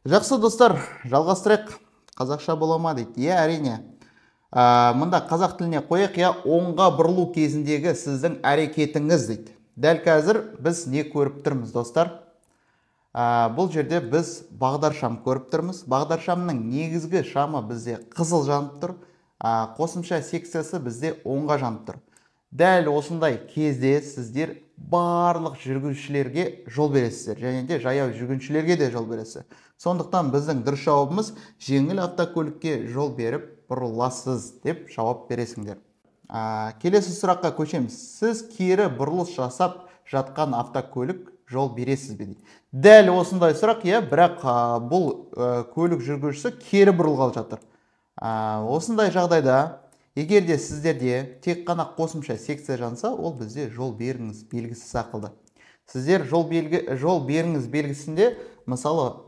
Жақсы, достар, жалғастырайық. Қазақша бола ма дейді. Иә, әрине. Мында қазақ тіліне қояйық, иә, оңға бұрылу кезіндегі сіздің әрекетіңіз дейді. Дәл қазір біз не көріп тұрмыз, достар? Бұл жерде біз бағдаршам көріп тұрмыз. Бағдаршамның негізгі шамы бізде қызыл жанып тұр. Қосымша секциясы бізде оңға жанып тұр. Дәл осындай кезде сіздер барлық жүргізушілерге жол бересіздер және де жаяу жүргіншілерге де жол бересіздер. Сондықтан біздің дұрыс жауабымыз жеңіл автокөлікке жол беріп бұрыласыз деп жауап бересіңдер. Келесі сұраққа көшеміз. Сіз кері бұрылыс жасап жатқан автокөлік жол бересіз бе дейді. Дәл осындай сұрақ, иә, бірақ бұл көлік жүргізушісі кері бұрылғалы жатыр. Осындай жағдайда егер де сіздерде тек қана қосымша секция жанса, ол бізде жол беріңіз белгісі сақылды. Сіздер жол беріңіз белгісінде, мысалы,